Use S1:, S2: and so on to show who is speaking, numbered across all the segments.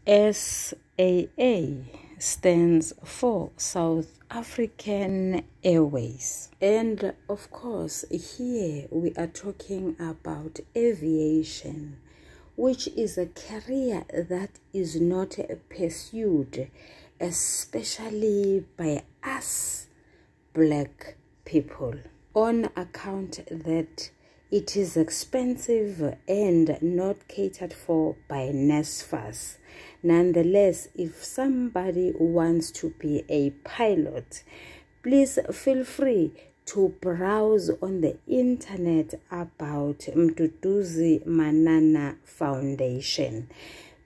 S1: SAA stands for South African Airways. And of course, here we are talking about aviation, which is a career that is not pursued, especially by us black people, on account that it is expensive and not catered for by NSFAS. Nonetheless, if somebody wants to be a pilot, please feel free to browse on the internet about Mduduzi Manana Foundation,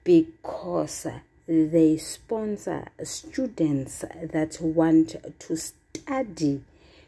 S1: because they sponsor students that want to study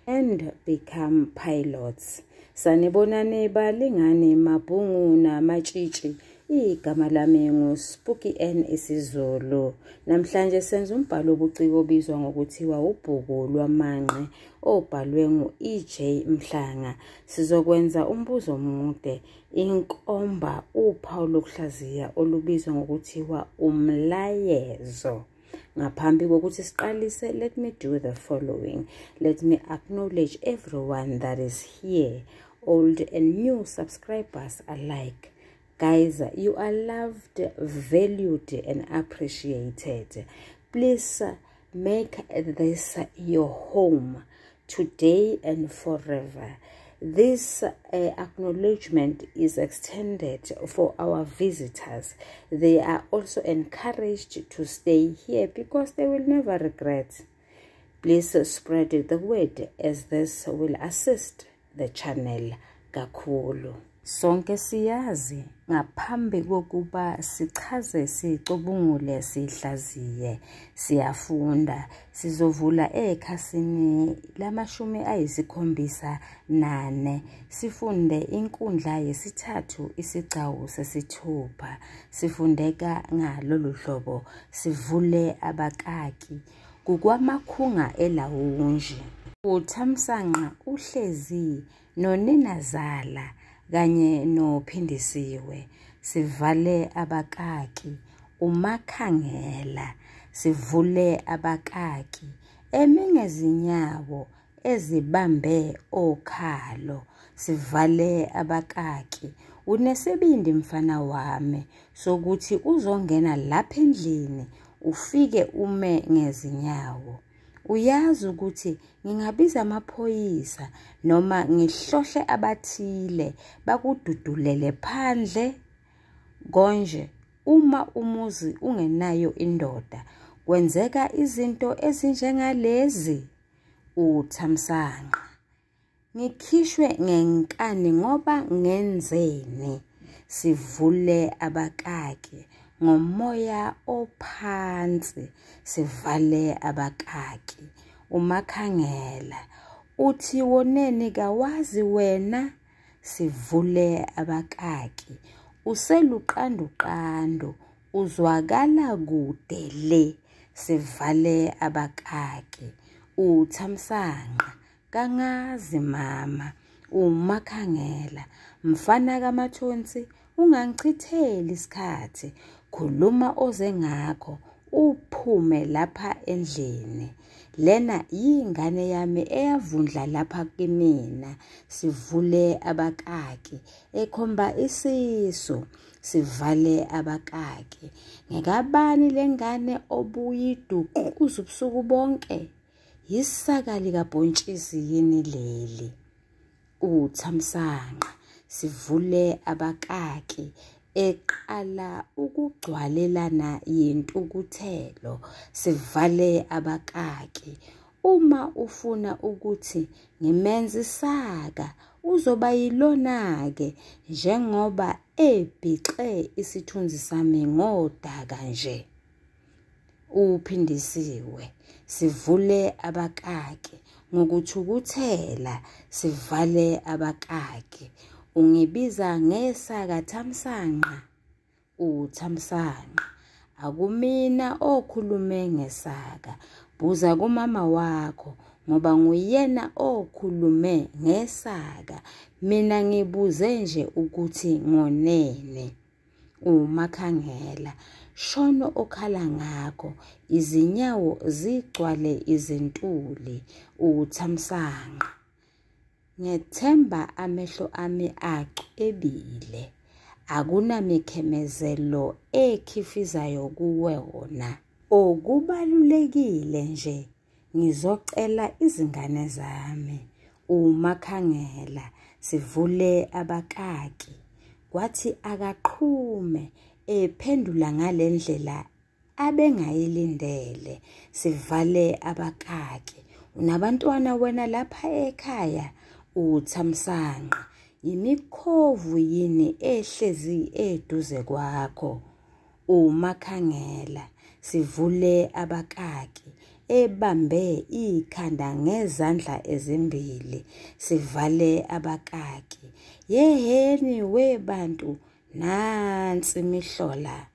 S1: and become pilots. Sanibonani balingani mabhungu namatshitshi. Igama lami nguSpooky N isiZulu. Namhlanje senza umbhalo obuciko obizwa ngokuthiwa ubhuku lwamanqe obhalwe ngu-EJ Mhlanga. Sizokwenza umbuzo omude, inkomba, uphawu lokuhlaziya olubizwa ngokuthiwa umlayezo. Ngaphambi kokuthi siqalise, let me do the following. Let me acknowledge everyone that is here, old and new subscribers alike. Guys, you are loved, valued, and appreciated. Please make this your home today and forever. This acknowledgement is extended for our visitors. They are also encouraged to stay here because they will never regret. Please spread the word, as this will assist the channel kakhulu. Sonke siyazi ngaphambi kokuba sichaze, sicubungule, sihlaziye, siyafunda. Sizovula ekhasini la-74 sifunde inkundla yesithathu isigcawu sesithupha. Sifundeka ngalolu hlobo: sivule abakaki kukwamakhunga elawunji. UThamsanqa uhlezi noninazala kanye noPhindisiwe. Sivale abakaki uMakhangela. Sivule abakaki emingezinyawo ezibambe okhalo. Sivale abakaki unesibindi mfana wami sokuthi uzongena lapha endlini ufike ume ngezinyawo. Uyazi ukuthi ngingabiza amaphoyisa noma ngihlohle abathile bakududulele phandle. Konje uma umuzi ungenayo indoda kwenzeka izinto ezinjengalezi. UThamsanqa: ngikhishwe ngenkani ngoba ngenzeni? Sivule abakaki ngomoya ophansi. Sivale abakaki uMakhangela: uthi woneni kawazi wena? Sivule abakaki useluqanduqandu uzwakala kude le. Sivale abakaki uThamsanqa: kangazi mama. UMakhangela: mfana kaMathonsi, ungangichitheli isikhathi, khuluma oze ngakho uphume lapha endlini. Lena yingane yami eyavundla lapha kimina. Sivule abakaki ekhomba isisu. Sivale abakaki ngekabani lengane obuyiduquza ubusuku bonke? Yisaka likabhontshisi yini leli? UThamsanqa: sivule abakaki eqala ukugcwalelana yintukuthelo. Sivale abakaki uma ufuna ukuthi ngimenze isaka uzoba yilona-ke, njengoba ebhixe isithunzi sami ngodaka nje. UPhindisiwe: sivule abakaki ngokuthukuthela. Sivale abakaki ungibiza ngesaka Thamsanqa? UThamsanqa: akumina okhulume ngesaka, buza kumama wakho ngoba nguyena okhulume ngesaka. Mina ngibuze nje ukuthi ngonene. uMakhangela: Shono okhala ngakho, izinyawo zigcwale izintuli. UThamsanqa. Ngethemba amehlo ami acwebile. Akunamikhemezelo ekhifizayo kuwe wona. Okubalulekile nje ngizocela izingane zami. UMakhangela sivule abakaki. Kwathi akaqhume ephendula ngale ndlela abengayilindele. Sivale abakaki. Unabantwana wena lapha ekhaya? UThamsanqa. Yimikhovu yini ehlezi eduze kwakho? UMakhangela sivule abakaki ebambe ikhanda ngezandla ezimbili. Sivale abakaki. Yeheni we bantu, nansi imihlola.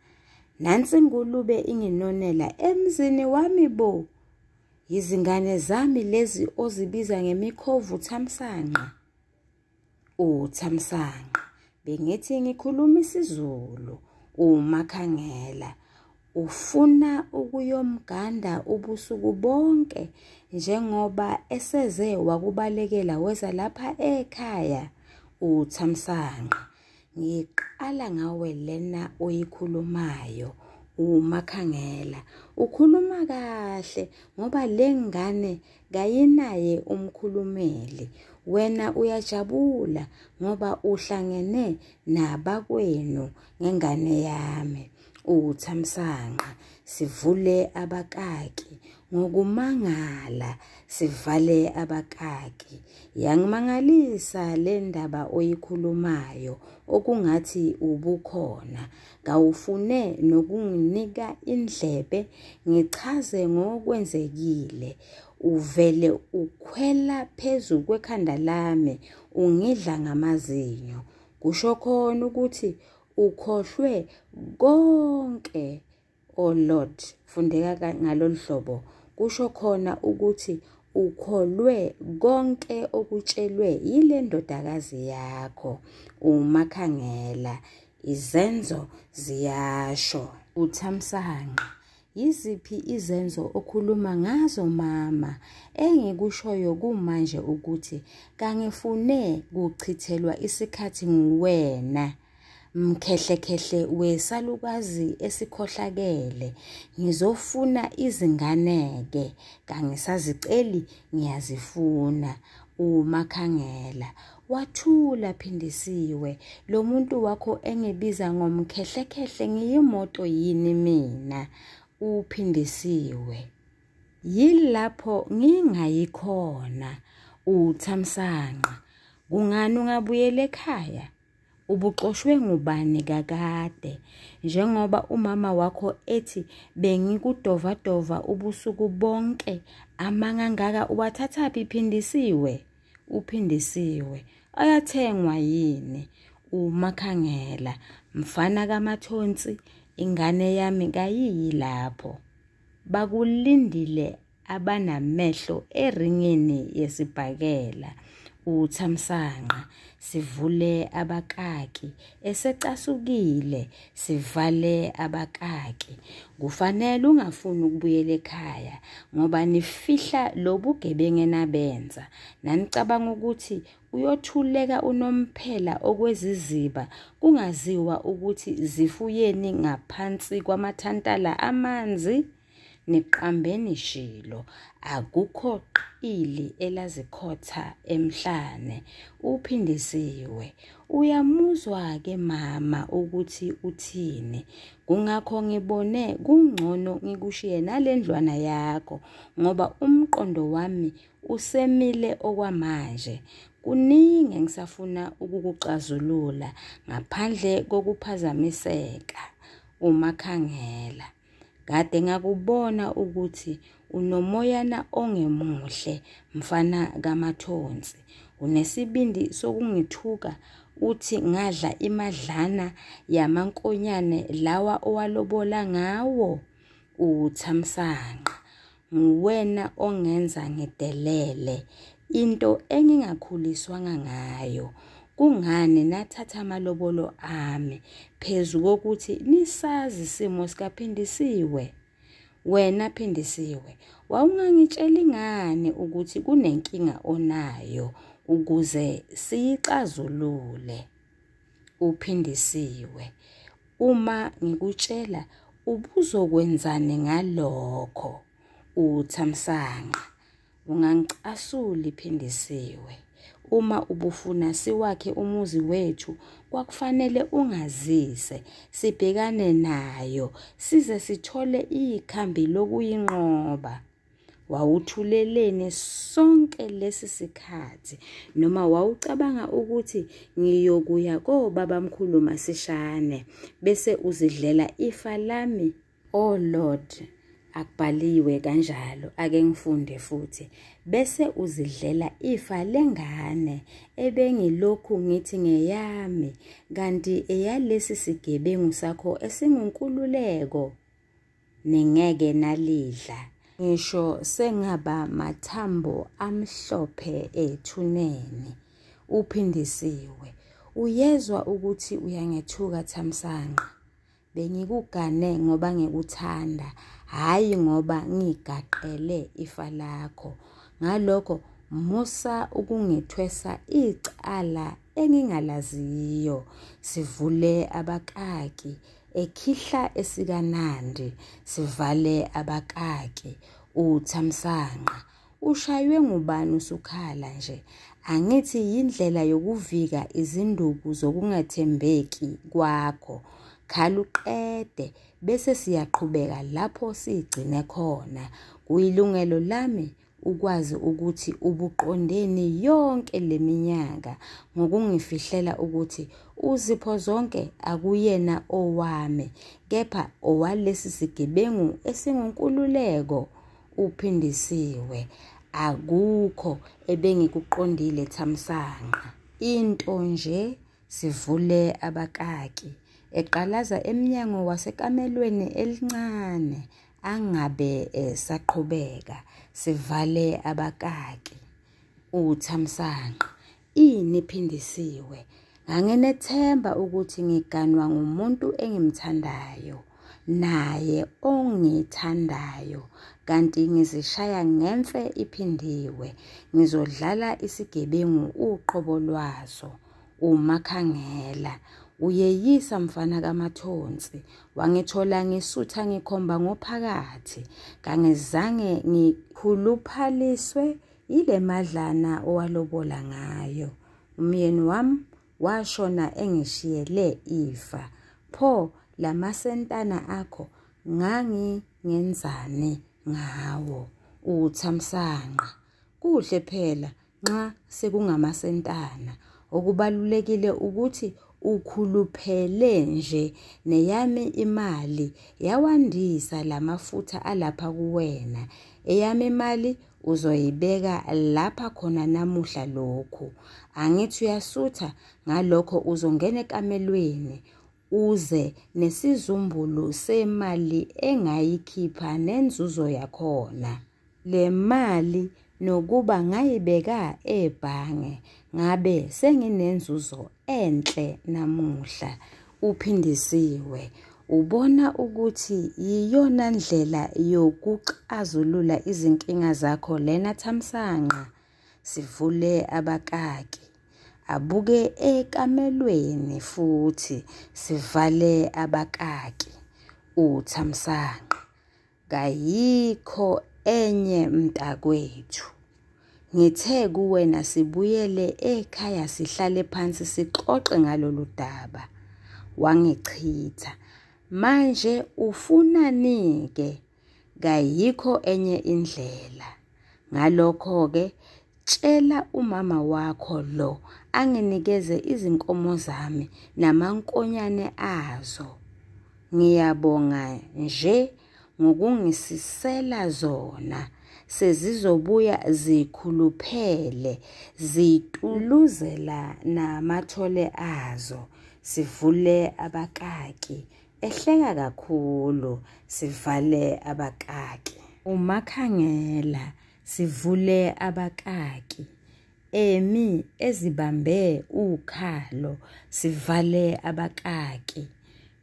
S1: Nansi ingulube inginonela emzini wami bo. Yizingane zami lezi ozibiza ngemikhovu Thamsanqa. UThamsanqa. Bengithi ngikhuluma isiZulu. UMakhangela. Ufuna ukuyomganda ubusuku bonke njengoba eseze wakubalekela weza lapha ekhaya. UThamsanqa. Ngiqala ngawe lena oyikhulumayo. UMakhangela. Ukhuluma kahle ngoba le ngane kayinaye umkhulumeli. Wena uyajabula ngoba uhlangene nabakwenu ngengane yami. UThamsanqa. Sivule abakaki ngokumangala. Sivale abakaki. Yangimangalisa le ndaba oyikhulumayo okungathi ubukhona. Kawufune nokunginika indlebe ngichaze ngokwenzekile. Uvele ukhwela phezu kwekhanda lami ungidla ngamazinyo. Kusho khona ukuthi ukhohlwe konke. Oh Lord, fundeka ngalolu hlobo. Kusho khona ukuthi ukholwe konke okutshelwe yile ndodakazi yakho. UMakhangela. Izenzo ziyasho. UThamsanqa. Yiziphi izenzo okhuluma ngazo mama? Engikushoyo kumanje ukuthi kangifune kuchithelwa isikhathi nguwena. Mkhehlekhehle wesalukazi esikhohlakele. Ngizofuna izingane-ke, kangisaziceli ngiyazifuna. UMakhangela. Wathula Phindisiwe, lo muntu wakho engibiza ngomkhehlekhehle ngiyimoto yini mina? UPhindisiwe. Yilapho ngingayikhona. UThamsanqa. Kungani ungabuyeli ekhaya? Ubuxoshwe ngubani kakade? Njengoba umama wakho ethi bengikudovadova ubusuku bonke, amanga angaka uwathathaphi Phindisiwe? UPhindisiwe. Ayathengwa yini? UMakhangela. Mfana kaMathonsi, ingane yami kayiyi lapho. Bakulindile abanamehlo eringini yesibhakela. UThamsanqa. Sivule abakaki. Esecasukile sivale abakaki. Kufanele ungafuni ukubuyela ekhaya ngoba nifihla lobugebengu enabenza. Nanicabanga ukuthi kuyothuleka unomphela okweziziba kungaziwa ukuthi zifuyeni ngaphansi kwamathantala amanzi. Niqambe nishilo, akukho qili elazikhotha emhlane. UPhindisiwe. Uyamuzwa-ke mama ukuthi uthini. Kungakho ngibone kungcono ngikushiye nale ndlwana yakho ngoba umqondo wami usemile okwamanje. Kuningi engisafuna ukukuxazulula ngaphandle kokuphazamiseka. UMakhangela. Kade ngakubona ukuthi unomoyana ongemuhle mfana kaMathonsi. Unesibindi sokungithuka uthi ngadla imadlana yamankonyane lawa owalobola ngawo. UThamsanqa. Nguwena ongenza ngidelele into engingakhuliswanga ngayo. Kungani nathatha amalobolo ami phezu kokuthi nisazi isimo sikaPhindisiwe? Wena Phindisiwe, wawungangitsheli ngani ukuthi kunenkinga onayo ukuze siyixazulule? UPhindisiwe, uma ngikutshela ubuzokwenzani ngalokho? UThamsanqa, ungangicasuli Phindisiwe. Uma ubufuna siwakhe umuzi wethu, kwakufanele ungazise, sibhekane nayo, size sithole ikhambi lokuyinqoba. Wawuthuleleni sonke lesi sikhathi noma wawucabanga ukuthi ngiyokuya kobabamkhulu masishane bese uzidlela ifa lami? Oh Lord, akubhaliwe kanjalo, ake ngifunde futhi. Bese uzidlela ifa lengane ebengilokhu ngithi ngeyami, kanti eyalesi sigebengu sakho esinguNkululeko. Ningeke nalidla. Ngisho sengaba mathambo amhlophe ethuneni. UPhindisiwe, uyezwa ukuthi uyangethuka Thamsanqa? Bengikugane ngoba ngikuthanda, hhayi ngoba ngigaqele ifa lakho. Ngalokho musa ukungithwesa icala engingalaziyo. Sivule abakaki, ekhihla esikaNandi, sivale abakaki. UThamsanqa, ushaywe ngubani usukhala nje? Angithi yindlela yokuvika izinduku zokungathembeki kwakho. Khala uqede bese siyaqhubeka lapho sigcine khona. Kuyilungelo lami ukwazi ukuthi ubuqondeni yonke leminyaka ngokungifihlela ukuthi uZipho zonke akuyena owami, kepha owalesi sigebengu esinguNkululeko. UPhindisiwe, akukho ebengikuqondile Thamsanqa. Into nje sivule abakaki. Eqalaza emnyango wasekamelweni elincane, angabe esaqhubeka. Sivale abakaki. UThamsanqa, ini Phindisiwe? Nganginethemba ukuthi ngiganwa ngumuntu engimthandayo, naye ongithandayo, kanti ngizishaya ngemfe iphindiwe. Ngizodlala isigebengu uqobo lwaso. UMakhangela, uyeyisa mfana kaMathonsi, wangithola ngisutha ngikhomba ngophakathi. Kangizange ngikhuluphaliswe yile madlana owalobola ngayo. Umyeni wami washona engishiyele ifa. Pho lamasentana akho ngangingenzani ngawo? UThamsanqa, kuhle phela nxa sekungamasentana. Okubalulekile ukuthi ukhuluphele nje neyami imali yawandisa lamafutha alapha kuwena. Eyami imali uzoyibeka lapha khona namuhla lokhu. Angithi uyasutha, ngalokho uzongena ekamelweni uze nesizumbulu semali engayikhipha nenzuzo yakhona. Le mali nokuba ngayibeka ebhange ngabe senginenzuzo enhle namuhla. UPhindisiwe, ubona ukuthi yiyona ndlela yokuxazulula izinkinga zakho lena Thamsanqa? Sivule abakaki. Abuke ekamelweni futhi, sivale abakaki. UThamsanqa, kayikho enye mntakwethu. Ngithe kuwena sibuyele ekhaya sihlale phansi sixoxe ngalolu daba. Wangichitha. Manje ufunani-ke? Kayikho enye indlela. Ngalokho-ke tshela umama wakho lo anginikeze izinkomo zami namankonyane azo. Ngiyabonga nje ngokungisisela zona. Sezizobuya zikhuluphele, zituluzela namathole azo. Sivule abakaki. Ehleka kakhulu, sivale abakaki. UMakhangela, sivule abakaki. Emi ezibambe ukhalo, sivale abakaki.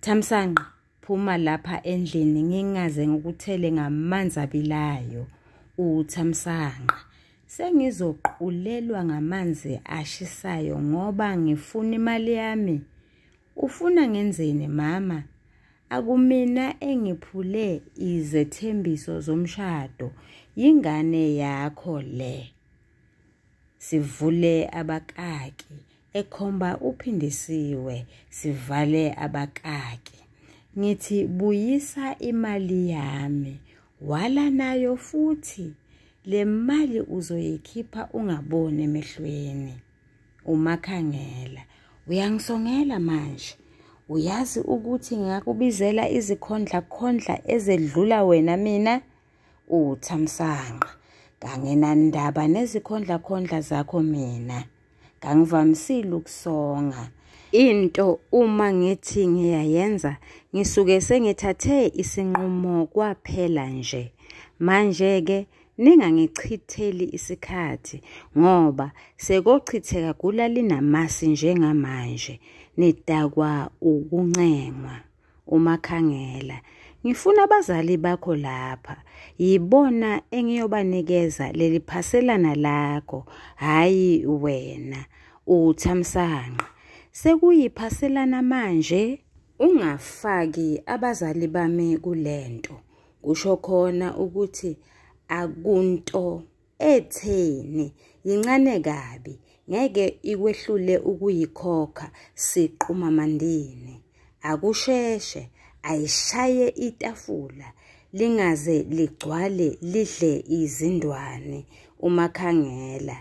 S1: Thamsanqa, phuma lapha endlini ngingaze ngikuthele ngamanzi abilayo. UThamsanqa, sengizoqulelwa ngamanzi ashisayo ngoba ngifuna imali yami. Ufuna ngenzeni mama? Akumina engiphule izethembiso zomshado, yingane yakho le. Sivule abakaki, ekhomba uPhindisiwe, sivale abakaki. Ngithi buyisa imali yami, wala nayo futhi. Le mali uzoyikhipha ungaboni emehlweni. Umakhangela, uyangisongela manje. Uyazi ukuthi ngingakubizela izikhondlakhondla ezedlula wena mina? UThamsanqa, kanginandaba nezikhondlakhondla zakho mina. Kangivamisile ukusonga. Into uma ngithi ngiyayenza, ngisuke sengithathe isinqumo kwaphela nje. Manje-ke ningangichitheli isikhathi ngoba sekochitheka gula linamasi njengamanje. Nidakwa ukuncengwa. Umakhangela, ngifuna abazali bakho lapha. Yibona engiyobanikeza leli phaselana lakho, hhayi wena. UThamsanqa, sekuyiphaselana manje? Ungafaki abazali bami kulento. Kusho khona ukuthi akunto etheni, yincane kabi, ngeke ikwehlule ukuyikhokha siquma mandini. Akusheshe, ayishaye itafula, lingaze ligcwale lidle izindwane. Umakhangela,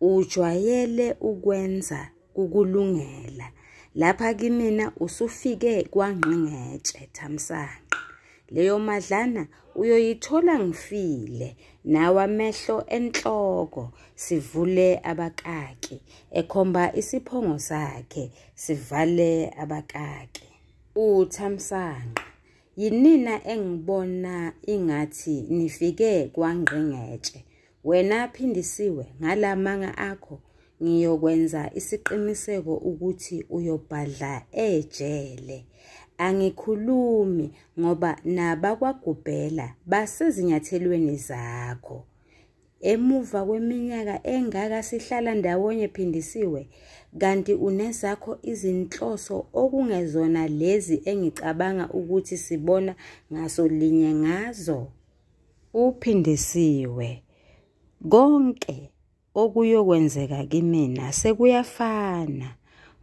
S1: ujwayele ukwenza kukulungela. Lapha kimina usufike kwangqingetshe Thamsanqa. Leyo madlana uyoyithola ngifile, nawe amehlo enhloko. Sivule abakaki, ekhomba isiphongo sakhe, sivale abakaki. UThamsanqa, yinina engibona ingathi nifike kwangqingetshe. Wena Phindisiwe, ngalamanga akho ngiyokwenza isiqiniseko ukuthi uyobhadla ejele. Angikhulumi ngoba nabakwagubhela basezinyathelweni zakho. Emuva kweminyaka engaka sihlala ndawonye Phindisiwe, kanti unezakho izinhloso okungezona lezi engicabanga ukuthi sibona ngaso linye ngazo. UPhindisiwe, konke okuyokwenzeka kimina sekuyafana.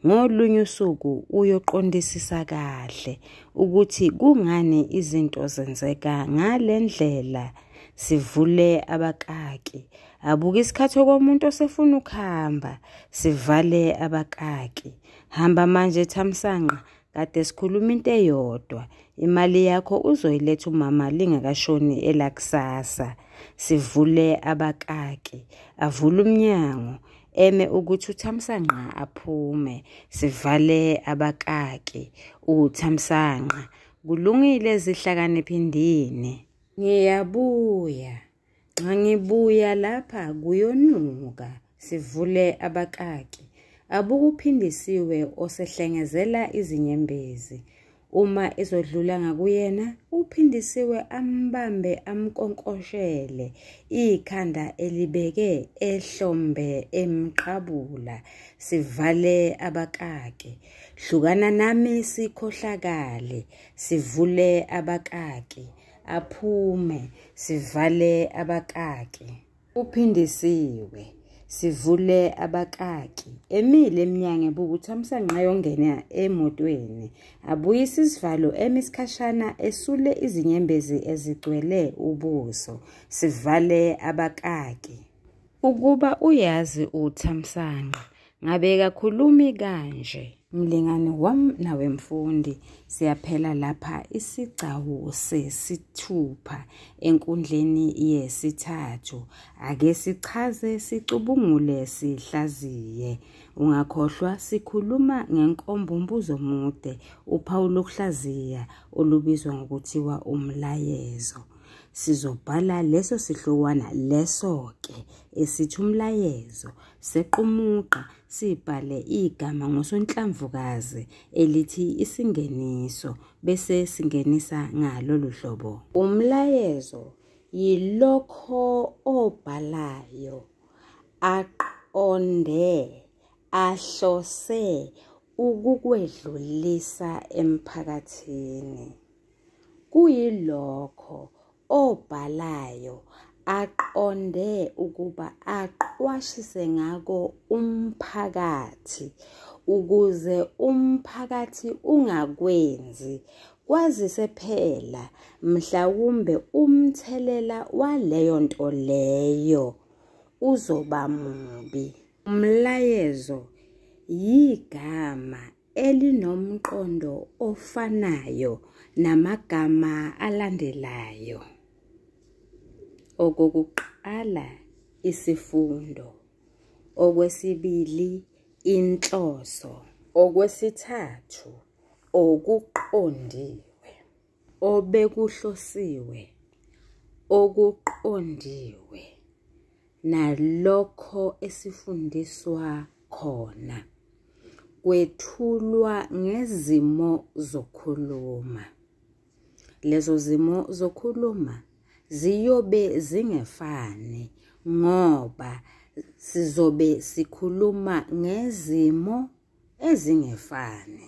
S1: Ngolunye usuku uyoqondisisa kahle ukuthi kungani izinto zenzeka ngale ndlela. Sivule abakaki, abuke isikhathi okomuntu osefuna ukuhamba. Sivale abakaki. Hamba manje Thamsanqa, kade sikhuluma into eyodwa. Imali yakho uzoyiletha umama lingakashoni elakusasa. Sivule abakaki, avule umnyango, eme ukuthi uThamsanqa aphume. Sivale abakaki. UThamsanqa, kulungile zihlakaniphindini. Ngiyabuya. Nxa ngibuya lapha kuyonuka. Sivule abakaki. Abuke uPhindisiwe osehlengezela izinyembezi. Uma ezodlula ngakuyena, uPhindisiwe ambambe amkonkoshele, ikhanda elibeke ehlombe emqabula. Sivale abakaki. Hlukana nami sikhohlakale. Sivule abakaki. Aphume. Sivale abakaki. UPhindisiwe, sivule abakaki. Emile emnyango ebuka uThamsanqa yongena emotweni. Abuyise isivalo emi isikhashana esule izinyembezi ezigcwele ubuso. Sivale abakaki. Ukuba uyazi uThamsanqa, ngabe kakhulumi kanje. Mlingani wami nawe mfundi, siyaphela lapha isigcawu sesithupha enkundleni yesithathu. Ake sichaze, sicubungule, sihlaziye. Ungakhohlwa sikhuluma ngenkombombuzo omude, uphawu lokuhlaziya olubizwa ngokuthiwa umlayezo. Sizobhala leso sihlokwana leso-ke esithi umlayezo, seqa umugqa sibhale igama ngosonhlamvukazi elithi isingeniso bese singenisa ngalolu hlobo. Umlayezo yilokho obhalayo aqonde ahlose ukukwedlulisa emphakathini. Kuyilokho obhalayo aqonde ukuba aqwashise ngako umphakathi ukuze umphakathi ungakwenzi kwazise phela mhlawumbe umthelela waleyo nto leyo uzoba mubi. Umlayezo yigama elinomqondo ofanayo namagama alandelayo. Okokuqala, isifundo. Okwesibili, inhloso. Okwesithathu, okuqondiwe. Obekuhlosiwe, okuqondiwe nalokho esifundiswa khona kwethulwa ngezimo zokukhuluma. Lezo zimo zokukhuluma ziyobe zingefani ngoba sizobe sikhuluma ngezimo ezingefani.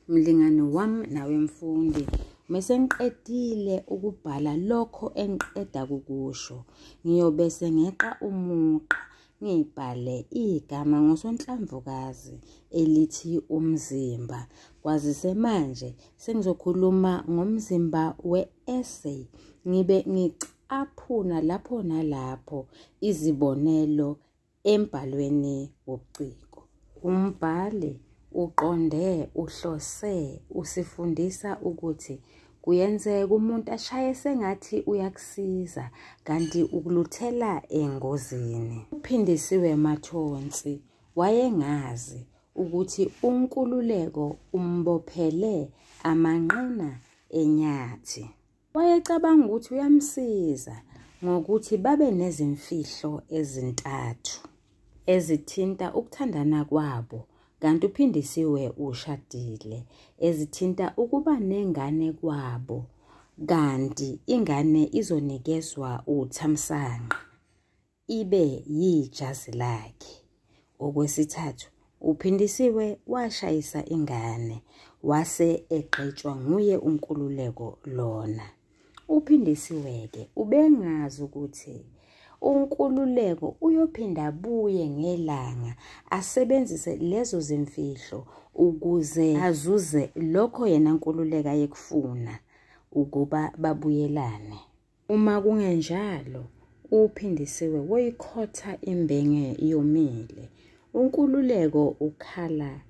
S1: Mlingani wami nawe mfundi, mesengiqedile ukubhala lokho engiqeda kukusho, ngiyobe sengeqa umugqa ngibhale igama ngosonhlamvukazi elithi umzimba. Kwazise manje sengizokhuluma ngomzimba we-essay, ngibe ngicaphuna lapho nalapho izibonelo embhalweni wobuciko. Umbhali uqonde uhlose usifundisa ukuthi kuyenzeka umuntu ashaye sengathi uyakusiza kanti ukuluthela engozini. UPhindisiwe Mathonsi wayengazi ukuthi uNkululeko umbophele amanqina enyathi. Wayecabanga ukuthi uyamsiza ngokuthi babe nezimfihlo ezintathu ezithinta ukuthandana kwabo kanti uPhindisiwe ushadile, ezithinta ukuba nengane kwabo kanti ingane izonikezwa uThamsanqa ibe yijazi lakhe. Okwesithathu, uPhindisiwe washayisa ingane wase egqitshwa nguye uNkululeko lona. UPhindisiwe-ke ubengazi ukuthi uNkululeko uyophinda abuye ngelanga asebenzise lezo zimfihlo ukuze azuze lokho yena Nkululeko ayekufuna ukuba babuyelane. Uma kungenjalo, uPhindisiwe woyikhotha imbenge yomile. UNkululeko ukhala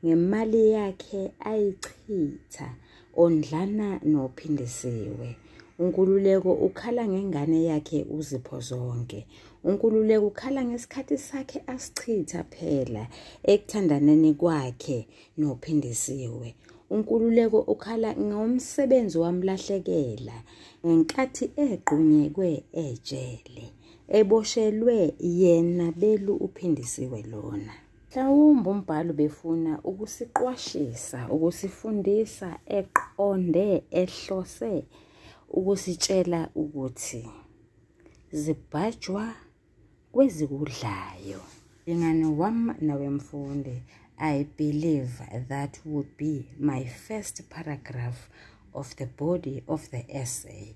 S1: ngemali yakhe ayichitha ondlana noPhindisiwe. UNkululeko ukhala ngengane yakhe uZipho zonke. UNkululeko ukhala ngesikhathi sakhe asichitha phela ekuthandaneni kwakhe noPhindisiwe. UNkululeko ukhala ngomsebenzi wamlahlekela ngenkathi egqunyekwe ejele, eboshelwe yena belu uPhindisiwe lona. Mhlawumbe umbhali ubefuna ukusiqwashisa, ukusifundisa eqonde ehlose ukusitshela ukuthi zibhajwa kwezikudlayo. Mlingani wami nawe mfundi, I believe that would be my first paragraph of the body of the essay.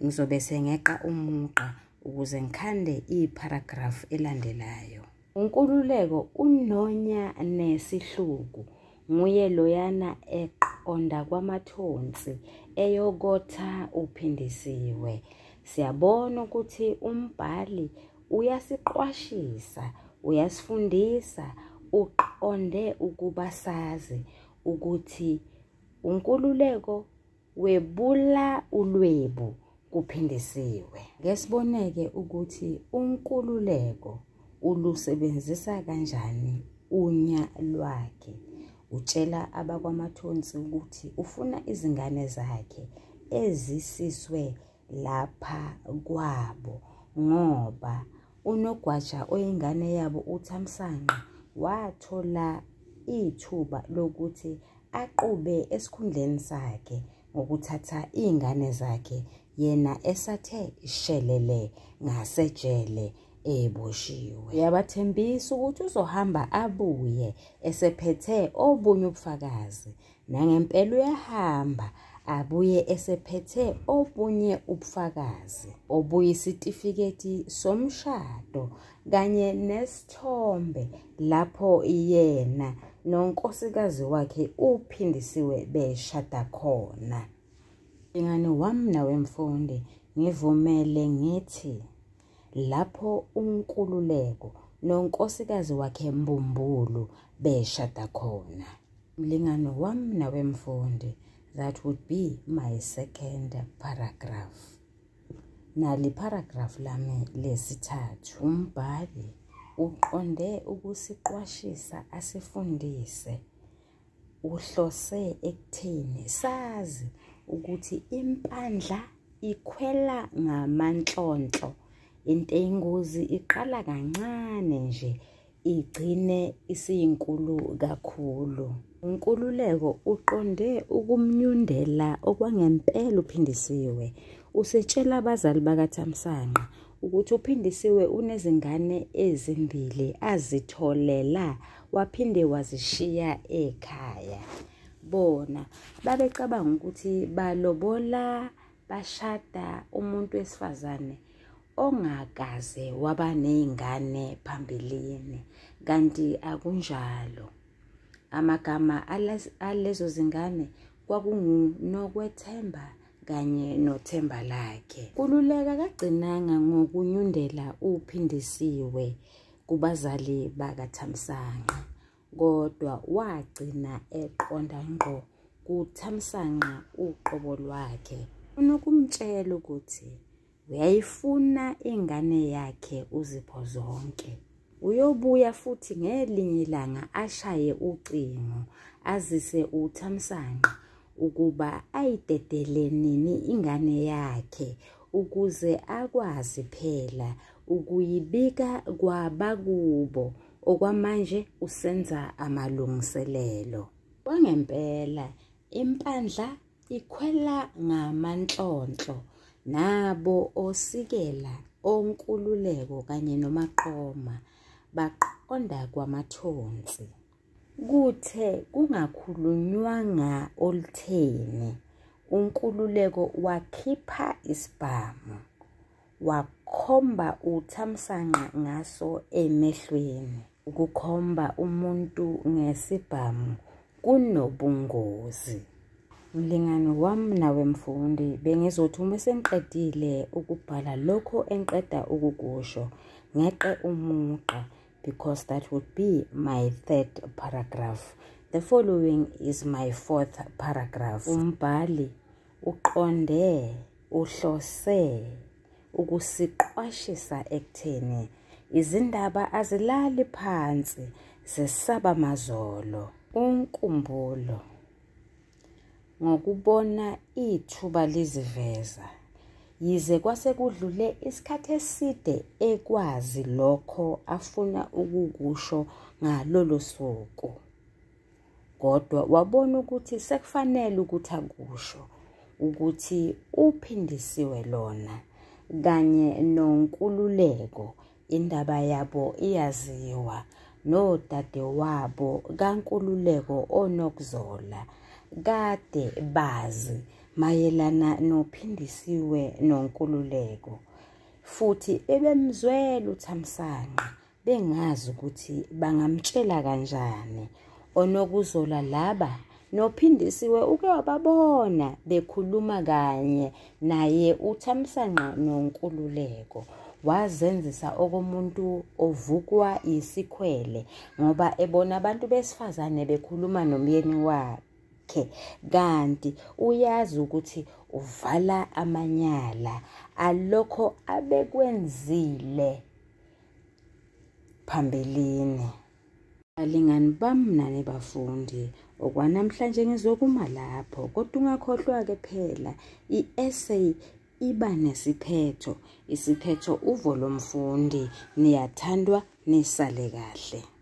S1: Ngizobe sengeqa umugqa ukuze ngikhande iparagraph elandelayo. UNkululeko unonya nesihluku, nguye loyana eqonda kwaMathonsi eyokotha uPhindisiwe. Siyabona ukuthi umbhali uyasiqwashisa, uyasifundisa, uqonde ukuba sazi ukuthi uNkululeko webula ulwebu kuPhindisiwe. Ake siboneke ukuthi uNkululeko ulusebenzisa kanjani unya lwakhe. Utshela abakwaMathonsi ukuthi ufuna izingane zakhe ezisiswe lapha kwabo ngoba uNogwaja oyingane yabo uThamsanqa wathola ithuba lokuthi aqube esikhundleni sakhe ngokuthatha iy'ngane zakhe yena esathe shelele ngasejele eboshiwe. Uyabathembisa ukuthi uzohamba abuye esephethe obunye ubufakazi. Nangempela uyahamba abuye esephethe obunye ubufakazi obuyisitifiketi somshado kanye nesithombe lapho yena nonkosikazi wakhe uPhindisiwe beshada khona. Mlingani wami nawe mfundi, ngivumele ngithi lapho uNkululeko nonkosikazi wakhe Mbumbulu beshada khona. Mlingani wami nawe mfundi, that would be my second paragraph. Nali paragraph lami lesithathu. Umbhali uqonde ukusiqwashisa asifundise. Uhlose ekutheni sazi ukuthi impandla ikhwela ngamanhlonhlo. Into eyingozi iqala kancane nje igcine isiyinkulu kakhulu. UNkululeko uqonde ukumnyundela okwangempela uPhindisiwe. Usetshela abazali bakaThamsanqa ukuthi uPhindisiwe unezingane ezimbili azitholela waphinde wazishiya ekhaya. Bona babecabanga ukuthi balobola bashada umuntu wesifazane ongakaze waba nezingane phambilini, kanti akunjalo. Amagama alezo zingane kwakunguNokwethemba kanye noThemba lakhe. Nkululeko kagcinanga ngokunyundela uPhindisiwe kubazali bakaThamsanqa, kodwa wagcina eqonda ngqo kuThamsanqa uqobo lwakhe. Unokumtshela ukuthi uyayifuna ingane yakhe uZipho zonke. Uyobuya futhi ngelinye ilanga ashaye ucingo azise uThamsanqa ukuba ayidedele nini ingane yakhe ukuze akwazi phela ukuyibika kwabakubo. Okwamanje usenza amalungiselelo. Kwangempela impandla ikhwela ngamanhlonhlo nabo oSikela, oNkululeko kanye noMaqoma baqonda kwamathonsi. Kuthe kungakhulunywanga olutheni, uNkululeko wakhipha isibhamu, wakhomba uThamsanqa ngaso emehlweni. Ukukhomba umuntu ngesibhamu kunobungozi. Mlingani wami nawe mfundi, bengizothi uma sengiqedile ukubhala lokho engiqeda ukukusho, ngeqe umugqa, because that would be my third paragraph. The following is my fourth paragraph. Umbhali uqonde uhlose ukusiqwashisa ekutheni izindaba azilali phansi zesaba mazolo. UNkumbulo ngokubona ithuba liziveza, yize kwase kudlule isikhathi eside ekwazi lokho afuna ukukusho ngalolo suku, kodwa wabona ukuthi sekufanele ukuthi akusho ukuthi uPhindisiwe lona kanye noNkululeko indaba yabo iyaziwa nodadewabo kaNkululeko oNokuzola kade bazi mayelana noPhindisiwe noNkululeko, futhi bebemzwela uThamsanqa bengazi ukuthi bangamtshela kanjani. ONokuzola laba noPhindisiwe uke wababona bekhuluma kanye naye uThamsanqa noNkululeko. Wazenzisa okomuntu ovukwa isikhwele ngoba ebona abantu besifazane bekhuluma nomyeni wakhe, kanti uyazi ukuthi uvala amanyala alokho abekwenzile phambilini. Balingani bami nani bafundi, okwanamhlanje ngizokuma lapho, kodwa ungakhohlwa-ke phela i-essay iba nesiphetho. Isiphetho uvo lomfundi. Niyathandwa, nisale kahle.